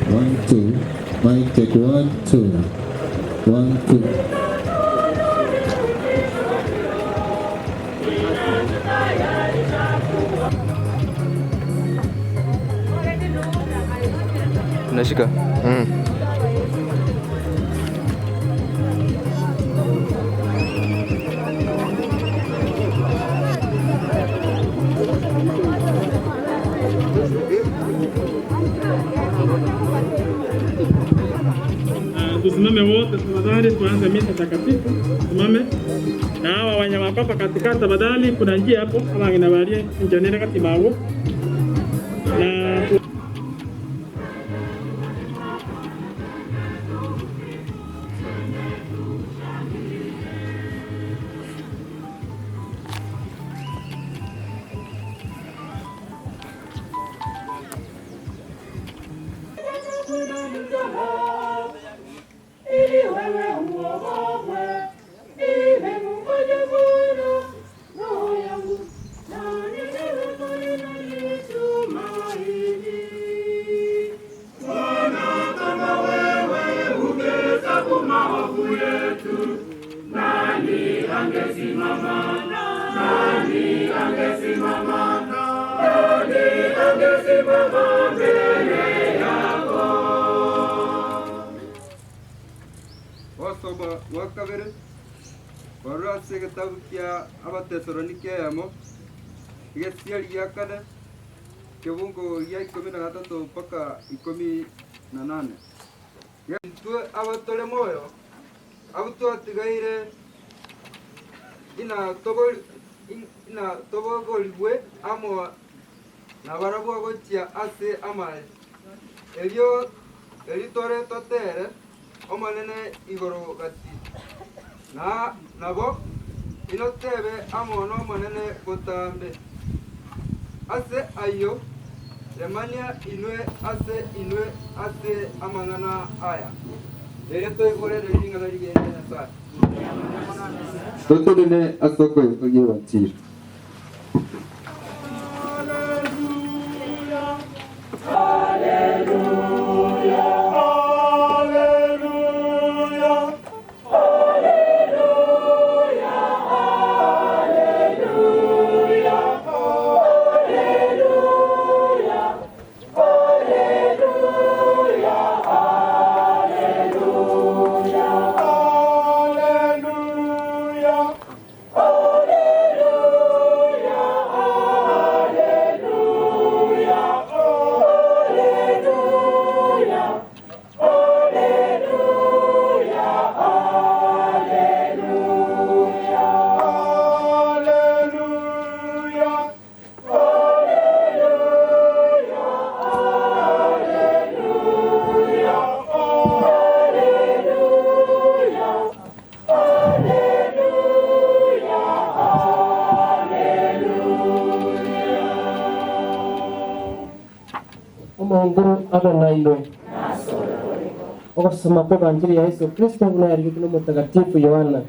One, two. Mic check. One, two. One, two. Unashika? Tusimame wote tafadhali, tuanze misa takatifu. Tusimame na hawa wanyama papa katikati, tafadhali. Kuna njia hapo abang'ina barie injanere kati mago na Gosoma gwa kabere, korwa ase egetabu kia Abatesalonike eyemo, egesieri gia kane, kebungo gia ikomi na gatato mpaka ikomi na nane. Intwe abatore moyo, abwo twatigaire ina tobogorigwe amo nabarabwo gochia ase amare, erio erio tore totere Omonene igoro gati, na nabo inotebe amo n'Omonene botambe. Ase ayio, remania inwe ase inwe ase amang'ana aya, erio toigorere ring'ana rigiya ria Nyasae. Totenene ase okoyetogia Ebanchiri. Omonguru abe nainwe. Ogosoma kw'Evanjiri ya Yeso Kristo buna yarigete n'Omotagatifu Yohana.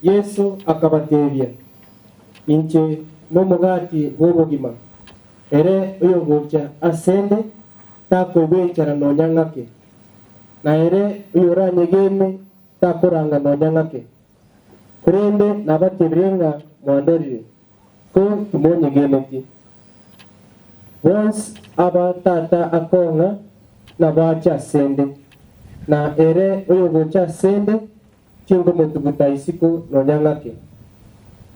Yeso akabatebia, Inche nomogati bw'obogima, ere oyogocha asende takoigwa enchara nonya ng'ake, na ere oyoranyegene takoranga nonya ng'ake. Korende nabatebirie ng'a mwandorire, ko timonyegeneti. Bonsi aba Tata akong'a nabache asende, na ere oyogocha asende tinkomotuguta isiko nonya ng'ake.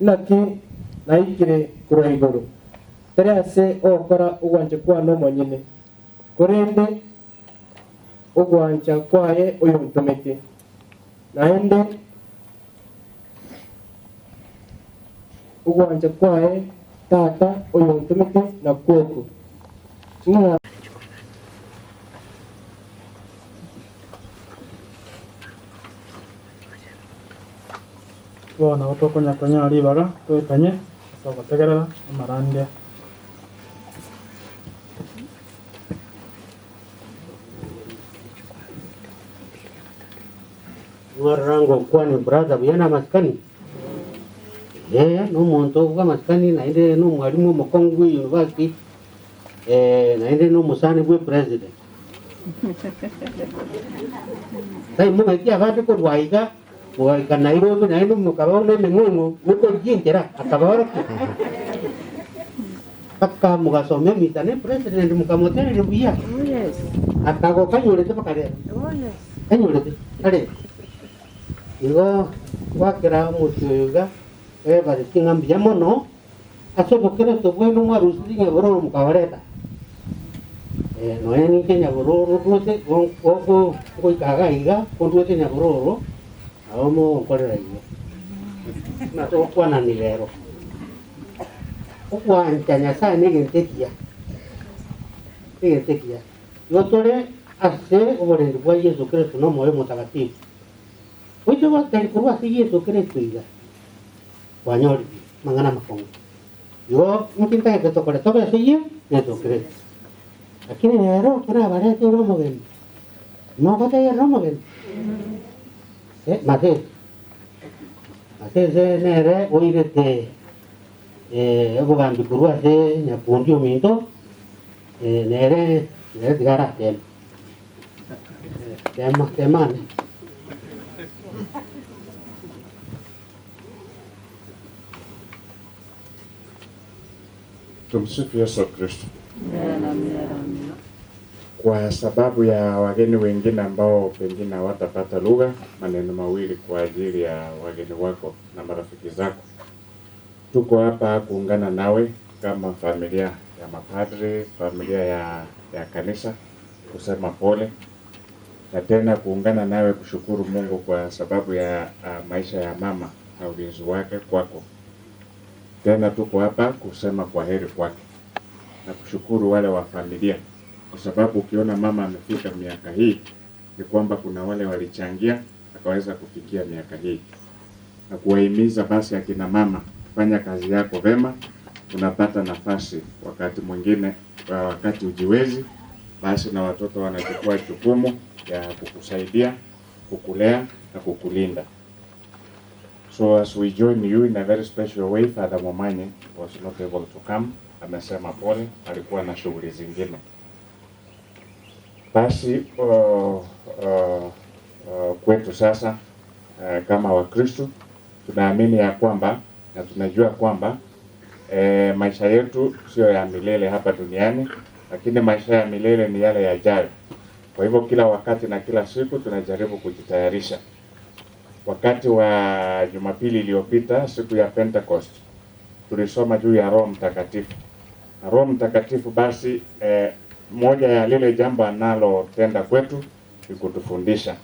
Naki naikire korwa igoro, tari ase ogokora ogwancha kwane omonyene, korende ogwancha kwaye oyontomete. Naende ogwancha kwaye Tata oyontomete nakwo oko, ng'a. Bono nabo tokonya konyora ribaga toekanye ase ogotegerera amarandia. Mwarora ngokwania brother buya na amasikani? Ee, nomonto bw'amasikani naende nomwalimu omokong'u bwe university, naende nomosani bwe president. Taimogeti abande korwa aiga goika Nairobi naende mokabao na emeng'ong'o mokorigia enchera akabaorokia. Mpaka mogasoma emisa ne president mokamotereria buya, akagoka anyorete mpaka rero. Anyorete are. Igo gwakera omochie oyo iga, webare ching'a mbuya mono ase obokeresto bwaino mwarusirie nyabororo mokabareta. Nonya ninche nyabororo ndwete ngoika iga iga, kondwete nyabororo, nabo mogonkorera igo. Buna togokwanani rero. Ogwancha Nyasae negento ekiya, egento ekiya. Igo tore ase oborendi bwa Yeso Kristo na Omoyo Omotagatifu. Goika gwatari korwa ase Yeso Kristo iga, kwanyoririe amang'ana amakong'u. Igo inki ntagete tokore? Tobe ase Yeso Kristo. Lakini rero ekero nabareteire omogeni, mogotegerera omogeni? Masese. Masese nere oirete obogambi korwa ase nyakundi ominto, nere nere tiga arateme. Tema, temane. Tumsifu Yesu Kristo. Kwa sababu ya wageni wengine ambao pengine hawatapata lugha, maneno mawili kwa ajili ya wageni wako na marafiki zako. Tuko hapa kuungana nawe kama familia ya mapadri, familia ya kanisa, kusema pole na tena kuungana nawe kushukuru Mungu kwa sababu ya maisha ya mama na ulinzi wake kwako. Tena tuko hapa kusema kwa heri kwake na kushukuru wale wa familia, kwa sababu ukiona mama amefika miaka hii ni kwamba kuna wale walichangia akaweza kufikia miaka hii, na kuwahimiza basi akina mama, fanya kazi yako vema, unapata nafasi wakati mwingine, wakati ujiwezi, basi na watoto wanachukua jukumu ya kukusaidia, kukulea na kukulinda. So as we join you in a very special way, Father Momanyi was not able to come. Amesema pole, alikuwa na shughuli zingine. Basi kwetu sasa kama Wakristo tunaamini ya kwamba na tunajua kwamba maisha yetu sio ya milele hapa duniani, lakini maisha ya milele ni yale yajayo. Kwa hivyo kila wakati na kila siku tunajaribu kujitayarisha. Wakati wa Jumapili iliyopita, siku ya Pentecost, tulisoma juu ya Roho Mtakatifu. Na Roho Mtakatifu basi moja ya lile jambo analotenda kwetu ni kutufundisha.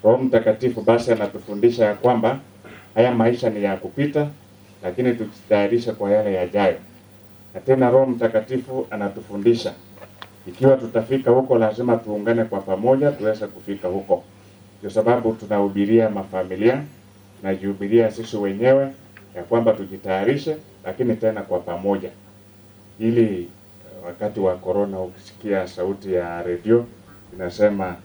Roho Mtakatifu basi anatufundisha ya kwamba haya maisha ni ya kupita, lakini tujitayarishe kwa yale yajayo. Na tena Roho Mtakatifu anatufundisha ikiwa tutafika huko lazima tuungane kwa pamoja tuweze kufika huko. Ndio sababu tunahubiria mafamilia, tunajihubiria sisi wenyewe ya kwamba tujitayarishe, lakini tena kwa pamoja, ili wakati wa corona ukisikia sauti ya redio inasema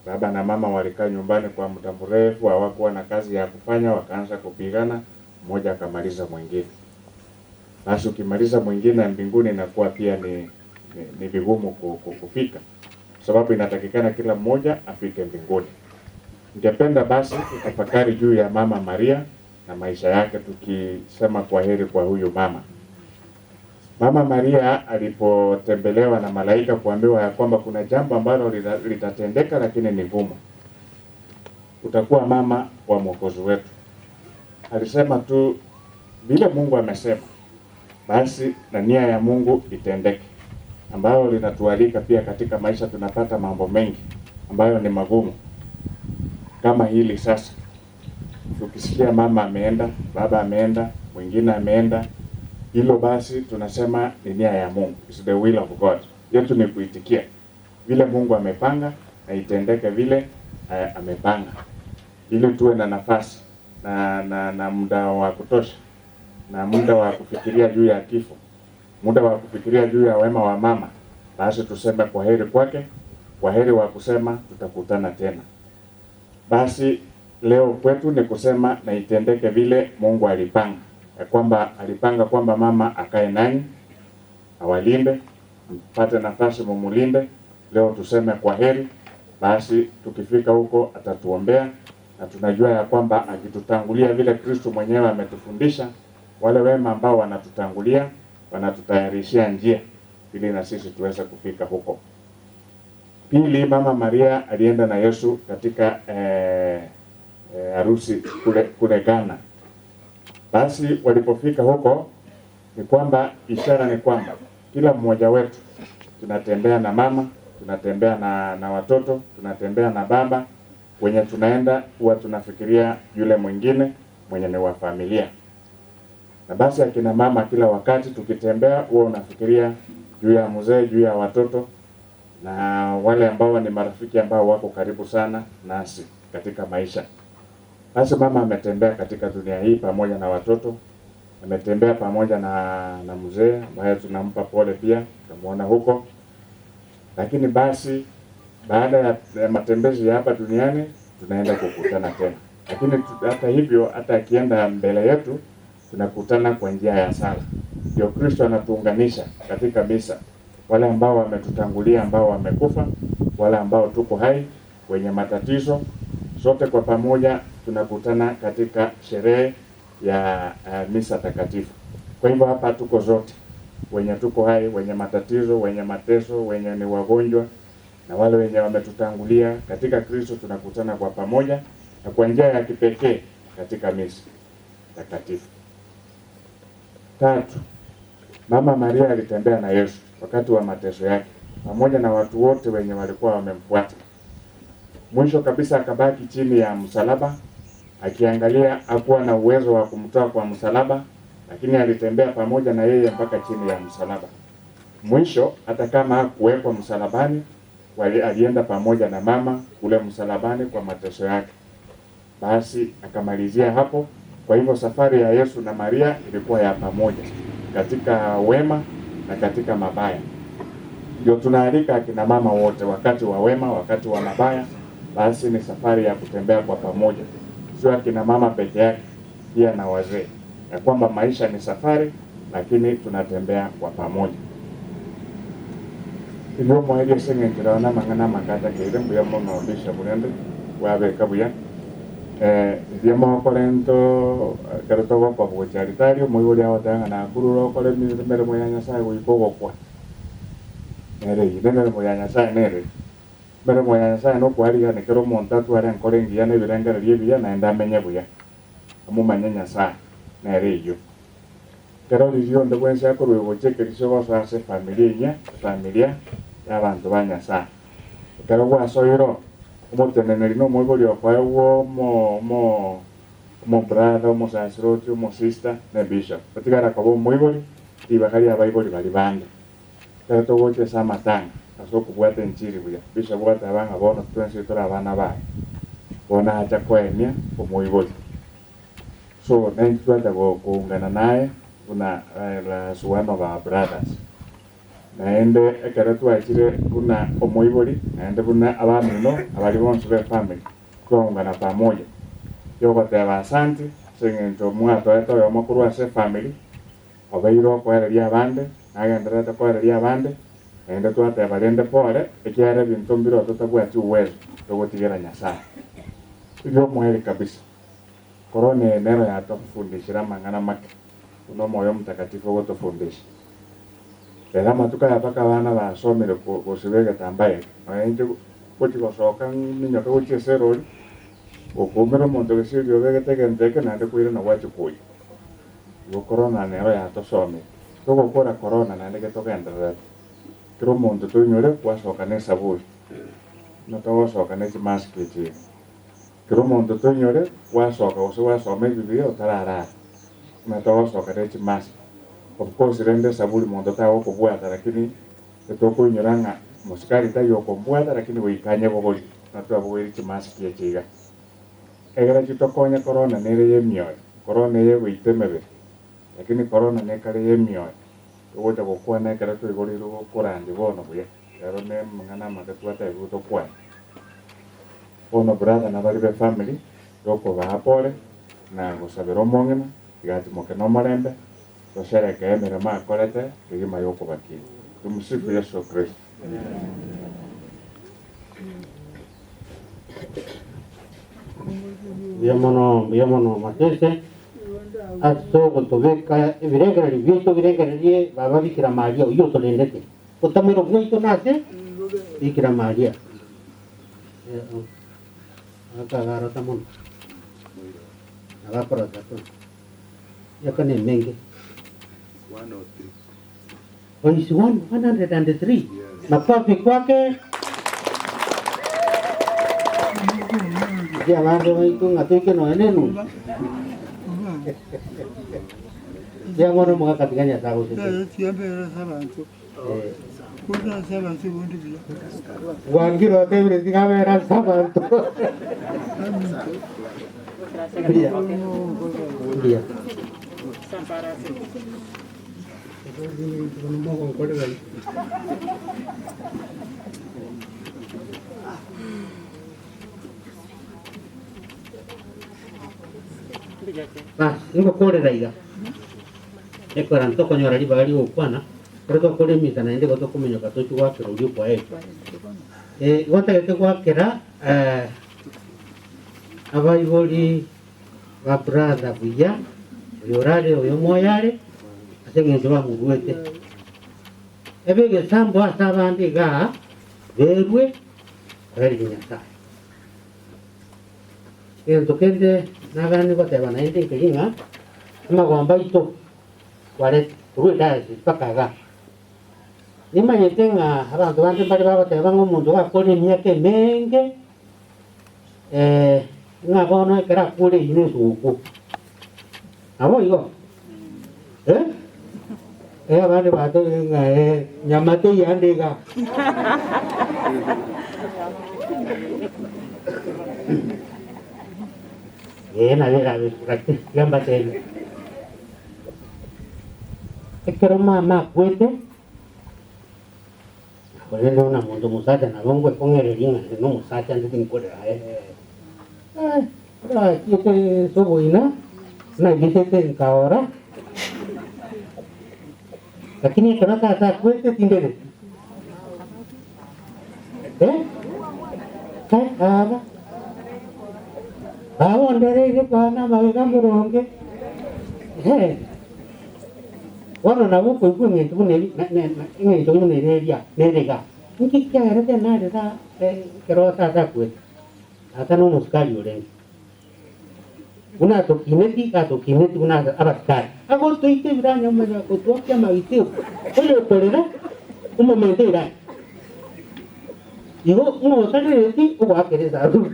baba na mama walikaa nyumbani kwa muda mrefu, hawakuwa na kazi ya kufanya, wakaanza kupigana, mmoja akamaliza mwingine. Basi ukimaliza mwingine mbinguni inakuwa pia ni vigumu kufika, sababu inatakikana kila mmoja afike mbinguni. Ningependa basi tutafakari juu ya Mama Maria na maisha yake, tukisema kwaheri kwa huyu mama. Mama Maria alipotembelewa na malaika kuambiwa ya kwamba kuna jambo ambalo litatendeka, lakini ni ngumu, utakuwa mama wa mwokozi wetu, alisema tu vile Mungu amesema, basi na nia ya Mungu itendeke, ambayo linatualika pia katika maisha. Tunapata mambo mengi ambayo ni magumu kama hili sasa. Tukisikia mama ameenda, baba ameenda, mwingine ameenda, hilo basi tunasema ni nia ya Mungu, it's the will of God. Yetu ni kuitikia vile Mungu amepanga na itendeke vile amepanga, ili tuwe na nafasi na muda wa kutosha na muda wa kufikiria juu ya kifo, muda wa kufikiria juu ya wema wa mama. Basi tuseme kwa heri kwake, kwa heri wa kusema tutakutana tena. Basi leo kwetu ni kusema na itendeke vile Mungu alipanga, ya kwamba alipanga kwamba mama akae nanyi, awalinde, mpate nafasi mumulinde. Leo tuseme kwa heri. Basi tukifika huko atatuombea, na tunajua ya kwamba akitutangulia vile Kristo mwenyewe ametufundisha, wale wema ambao wanatutangulia wanatutayarishia njia ili na sisi tuweze kufika huko. Pili, Mama Maria alienda na Yesu katika harusi kule Ghana. Basi walipofika huko ni kwamba ishara ni kwamba kila mmoja wetu tunatembea na mama, tunatembea na watoto, tunatembea na baba. Wenye tunaenda huwa tunafikiria yule mwingine mwenye ni wa familia. Na basi akina mama kila wakati tukitembea huwa unafikiria juu ya mzee, juu ya watoto na wale ambao ni marafiki ambao wako karibu sana nasi katika maisha. Basi mama ametembea katika dunia hii pamoja na watoto, ametembea pamoja na mzee ambaye tunampa pole pia, tutamuona huko. Lakini basi baada ya matembezi ya hapa duniani tunaenda kukutana tena. Lakini hata hivyo, hata akienda mbele yetu tunakutana kwa njia ya sala. Ndio Kristo anatuunganisha katika misa, wale ambao wametutangulia, ambao wamekufa, wale ambao tuko hai, wenye matatizo, sote kwa pamoja tunakutana katika sherehe ya misa takatifu. Kwa hivyo hapa tuko zote, wenye tuko hai, wenye matatizo, wenye mateso, wenye ni wagonjwa na wale wenye wametutangulia katika Kristo, tunakutana kwa pamoja na kwa njia ya kipekee katika misa takatifu. Tatu, Mama Maria alitembea na Yesu wakati wa mateso yake pamoja na watu wote wenye walikuwa wamemfuata. Mwisho kabisa akabaki chini ya msalaba akiangalia. Hakuwa na uwezo wa kumtoa kwa msalaba, lakini alitembea pamoja na yeye mpaka chini ya msalaba. Mwisho hata kama hakuwekwa msalabani, alienda pamoja na mama kule msalabani kwa mateso yake. Basi akamalizia hapo. Kwa hivyo safari ya Yesu na Maria ilikuwa ya pamoja katika wema na katika mabaya. Ndio tunaalika akina mama wote, wakati wa wema, wakati wa mabaya, basi ni safari ya kutembea kwa pamoja, sio akina mama peke yake, pia na wazee, ya kwamba maisha ni safari, lakini tunatembea kwa pamoja. Ilio mwaerie seng'enchera mang'ana makata keire mbuya mono bishop rende wabeka buya ithie mokorento ekero togokwa gocha ritari omoibori agoteba ng'a nakurure okore emeremo ya Nyasaye goika ogokwa nere eyio, na emeremo ya Nyasaye nere emeremo ya Nyasaye nokwarigana ekero omonto atware enkoro engiya na ebirengererio ebiya naende amenye buya amomanye Nyasaye nere eyio. Ekero riria onde bwensi akorwa gocha ekerisio gosoa ase efamilia enyia, efamilia ya abanto ba Nyasaye. Ekero gwasoire omoteneneri na omoibori okoegwa omobrother, omosasiroti, omosister na ebishop. Otigara koba omoibori, ribaka ria abaibori bari bande. Ekero togocha ase amatanga ase okobwata enchiri buya, bishop gwateba ng'a bono twensi tore abana baye, bono acha koenia omoibori. So naintwe twacha koungana naye buna as one of our brothers. Naende ekero twachire buna omoibori, naende buna abamino abari bonsi be family, twaungana pamoja. Yogoteba asante ase eng'encho mwatoete oyomo korwa ase efamily, obeire okoereria abande, nagendererete koereria abande, naende twateba rende pore, ekiagera ebinto mbire totabwati uwezo, togotigera Nyasaye. Ri'omoerio kabisa. Korona eye nero yatofundishire amang'ana make, buna Omoyo Omotakatifu ogotofundisha. Rero amatuko aya mpaka abana basomire gosiba egetambaa eke, nonya inche gochia gosoka minyoke gochia ase erori, gokoumera omonto gose erioba egete egento eke naende koirana gwachia koyia. Igo korona nero yatosomire. Togokora korona naende getogendererete. Kera omonto toinyore gwasoka na esaburi, buna togosoka ne chimask echi iga. Kera omonto toinyore gwasoka gose gwasoma ebibiria otararara, buna togosoka ne chimask. Of course rende esaburi monto tagokobwata lakini etokoinyora ng'a mosikari taiyo okombwata lakini goika anyebogorie buna twabogoirie chimask echi iga. Egere chitokonye korona nere y'emioyo, korona eye egoita emebere, lakini korona nekare y'emioyo. Togocha gokwana ekero twaigoreirwe gokorandia bono buya, ero nemang'ana amake twatebigwe tokwane. Bono brother na baria be family tokobaa pore na gosabera omong'ina tiga atimoke nomorembe tosherekee emeremo akorete kegima yokobakia. Tumsifu Yesu Kristo. Mbuya mono, mbuya mono Masese, ase ogotobeka ebirengererio biaito birengererie Baba Bikira Maria oyio otorendete. Otamero bwaito nase Bikira Maria. Eh, oh. Akagarota mono. Nagakorota tu. Yaka nemenge. 103. Voice 103. Makofi kwake. Inche abanto baito ng'a toike nonya nenusu. Mbuya mono omogaka tiga Nyasae agosesenie. Eh. Gwangire otebire tiga abere ase abanto. Mbuya. Mbuya. Bas, ngokorera iga, ekero ntokonyora ribaga rigokwana, ekero twakora emisa naende igo tokominyoka tochie goakera oria okwaetwe. Eh, igo ntagete goakera eh, abaibori ba brother buya, oyo orare oyo moyo are, ase eng'encho bamoruete. Ebe egesambo ase abande igaa, berue koereria Nyasae. Egento kende naganie goteba naende nkeri ng'a amagomba aito twarete korwa ediocese mpaka igaa. Nimanyete ng'a abanto bande mbare bagoteba ng'a omonto gakore emiaka emenge ng'a bono ekero akure eyio nesuguku. Naboigo? Eh? Eh, abande batebire ng'a eh, nyama teiyo ande iga. Eh, nabo erabe gati, tiga mbatebie. Ekero mama akwete, Korende buna monto omosacha nabo ngwekong'ereria ng'a inde nomosacha inde tinkorera eh, nachiete ase oboina, naigechete nkaora, lakini ekero tata akwete tindereti. Eh, kai baba, baba ondereire kwana amagega moronge, eh. Bono nabo okoigwa eng'encho buna eri, na, na, na, eng'encho buna ere eria, nere iga. Inki kiagerete narera ekero tata akwete? Tata nomosikari orenge. Buna atokineti, atokineti buna ase abasikari. Agotoita ebiranya omanye gotwokia amagitio, oyokorera, omomente ebiranya. Igo ng'a otarereti, ogoakera esaruti.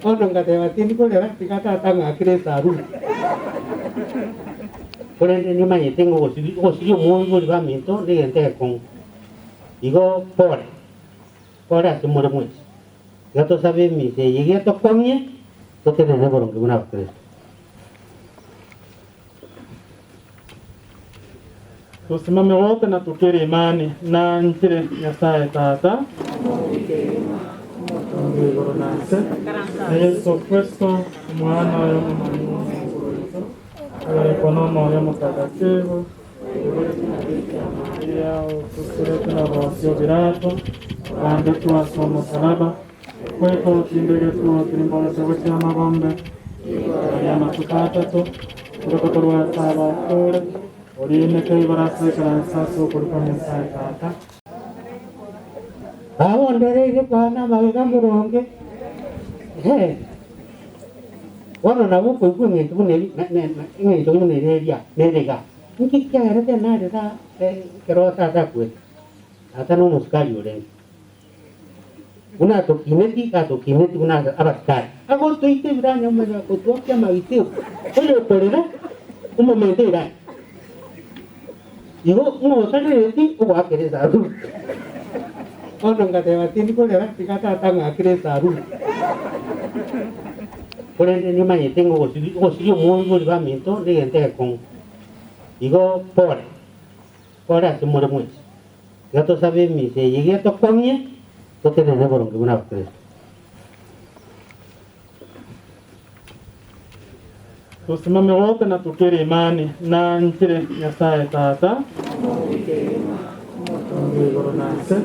Bono ngateba tindi korera, tiga tata ang'akere esaruti. Korende nimanyete ng'a ogosibi ogosiria omoibori baminto negento egekong'u. Igo pore, pore ase more mwensi. Tiga tosabe emisa eye iga etokong'ie, totenene boronge buna abakristo. Tosimame wote na tukiri imani na nchire Nyasae Tata, Omotongi o igoro na nse, na Yeso Kristo, Omwana oye Omomanyi bw'Omonto oito, oyorekwa n'Omoyo Omotagatifu, oiboretwe na Bikira Maria, otusiretwe na Pontio Pilato, obambetwe ase omosalaba, Kwetotindegetwo tirimbogeso gochia amagombe aria amatuko atato tugotokorwa saba kore orineke ibarasa ekaransa ase okorikwa Nyasaye Tata. Babondereire kwana amagega moronge. Ehe. Bono nabo okoigwa eng'encho buna eri na- na- na- eng'encho buna ere eria nerega. Nki kiagerete narera ekero tata akwete? Tata na omosikari orenge. Buna atokineti, atokineti buna abasikari. Agotoita ebiranya omanye gotwokia amagitio, oyokorera omomente ebiranya. Igo ng'a otarereti ogoakera esaruri. Bono ngateba tindi korera tiga tata ang'akere esaruri. Korende nimanyete ng'a ogosibi ogosiria omoibori baminto negento egekong'u. Igo pore, pore ase more mwensi. Tiga tosabe emisa eye iga etokong'ie totenene boronge buna Abakristo. Tusimame wote na tukiri imani na nchire Nyasaye Tata Omotongi o igoro na nse,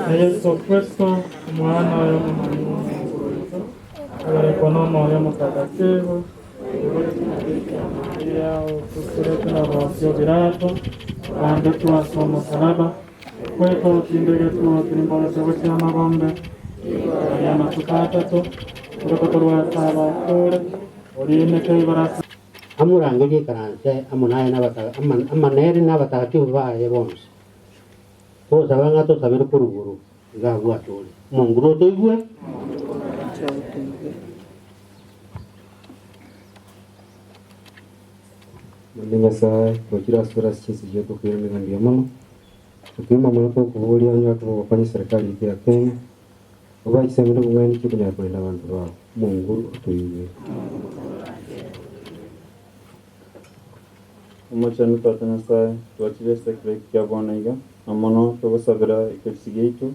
na Yeso Kristo, Omwana oye Omomanyi bw'Omonto, akarekwa n'Omoyo Omotakatifu, Maria otusurete na Ponsio Pilato, obambetwe ase omosalaba, kweka otindegetwe otirimbogetie gochia amagombe, aria amatuko atato, ogotokorwa ase abakure, orineke igoro ase. Amorangerie ekaranse amo naye ama nere na abatagatifu baye bonsi. Togosaba ng'a tosabere korwa igoro iga abwo asore. Omonguru otoigwe. Naende Nyasae twachire asore ase chinse chiaito tokoiraneria mbuya mono, tokirima mono tokoboria onye gokoba gokonya eserekari yaito ya Kenya, obae chisemi na obong'aini chikonyara korenda abanto bao. Omonguru otoigwe. Omochenu Tata Nyasae, twachire ase ekero eke kia bono iga, na mono togosabera ekerisi giaito,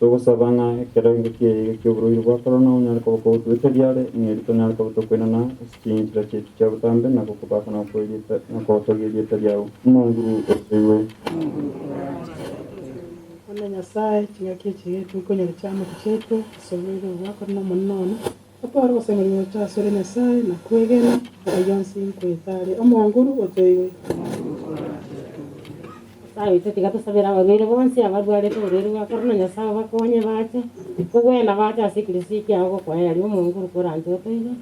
Togosaba ng'a ekero engaki eye ki'oborwaire bwa korona onyare koba kogotweteria are, ng'a erio tonyare koba tokoinana ase chinchera chiaito chia botambe na gokobaka na gokoa na gotogia erieta riao. Omonguru otoigwe. Bono Nyasae, chingaki echi iga tokonyora chiamate chiaito ase oborwaire obo bwa korona Omonene one, otware ogosemeria gocha asore Nyasae na kwegena ayio onsi nkoeta are. Omonguru otoigwe. Nyasae oito, tiga tosabere abarwaire bonsi abarwarete oborwaire bwa korona, Nyasae obakonye bache kogwena bache ase ekeresia kiao gokoeria omonguru koranche otoigwe.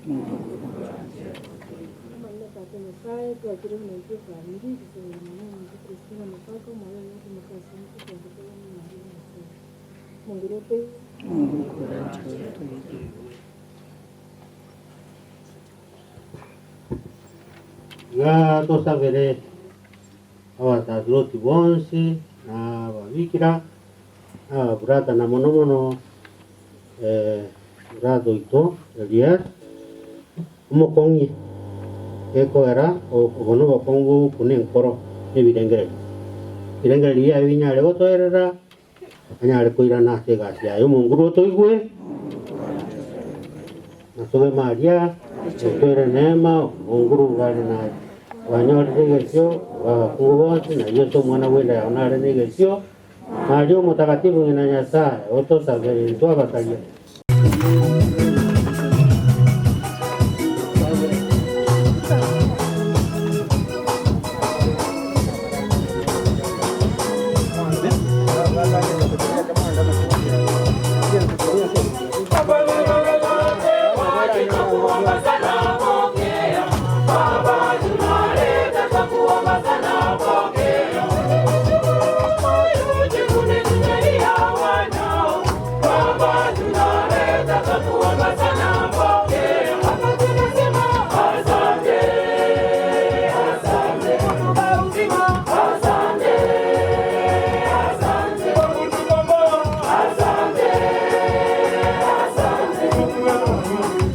Omonene Tata Nyasae, twachire buna intwe efamiri, gosabera mama ominto Christina Mokaka, omwana oye okomoka ase intwe, twende togende Maria Nyasae. Omonguru otoigwe. Omonguru koranche otoigwe. Iga tosabere Abasaceroti bonsi, na ababikira, na ababrata, na mono mono brata oito Elias, omokong'ie, gekoera obo nobokong'u bogokuna enkoro na ebirengererio. Ebirengererio biaye binyare gotoerera, anyare koirana ase egasi yaye. Omonguru otoigwe, na tobe Maria, otoire neema, Omonguru bare naye. Kwanyorire egesio bw'abakungu bonsi, na Yeso Omwana bw'enda yao nare negesio. Maria Omotakatifu ng'ina Nyasae, otosabere intwe abasaria.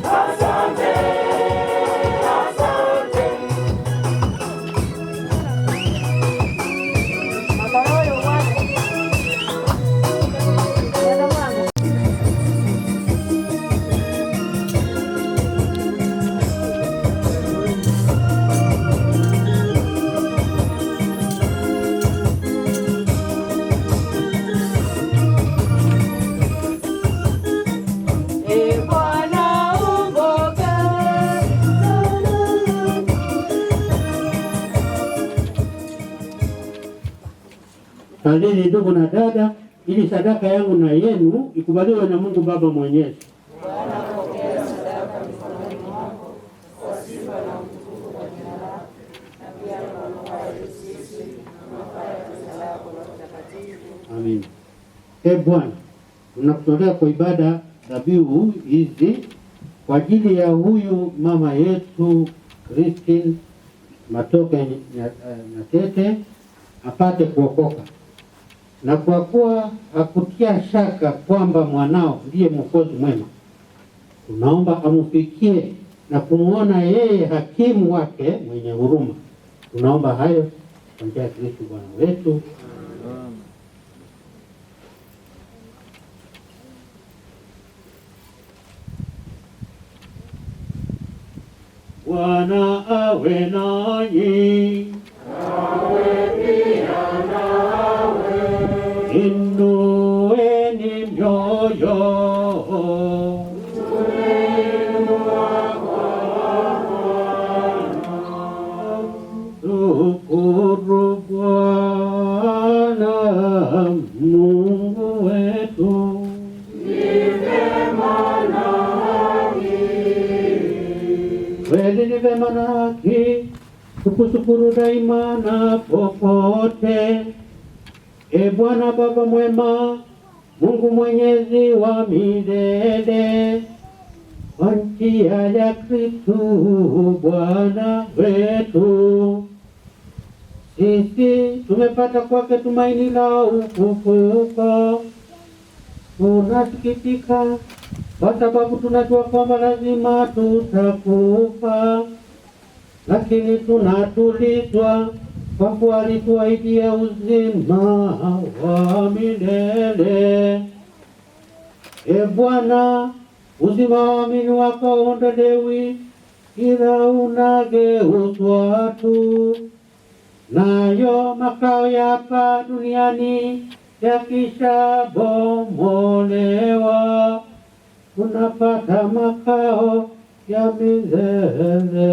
Asante. Salini ndugu na dada, ili sadaka yangu na yenu ikubaliwe na Mungu Baba Mwenyezi. Amin. E Bwana, tunakutolea kwa ibada dhabihu hizi kwa ajili ya huyu mama yetu Christine Matoke Nyatete apate kuokoka, na kwa kuwa hakutia shaka kwamba mwanao ndiye Mwokozi mwema, tunaomba amufikie na kumwona yeye hakimu wake mwenye huruma. Tunaomba hayo kwa njia ya Kristo Bwana wetu. Bwana awe nanyi. Inueni mioyo. Shukuru Bwana Mungu wetu. Kweli ni vema na haki tukushukuru daima na popote. E Bwana Baba mwema, Mungu mwenyezi wa milele, kwa njia ya Kristu Bwana wetu, sisi tumepata kwake tumaini la ufufuko. Tunasikitika kwa sababu tunajua kwamba lazima tutakufa, lakini tunatulizwa kwa kuwa alituahidia uzima wa milele. E Bwana, uzima wa waamini wako hauondolewi, ila unageuzwa tu, nayo makao ya hapa duniani yakishabomolewa, tunapata makao ya milele.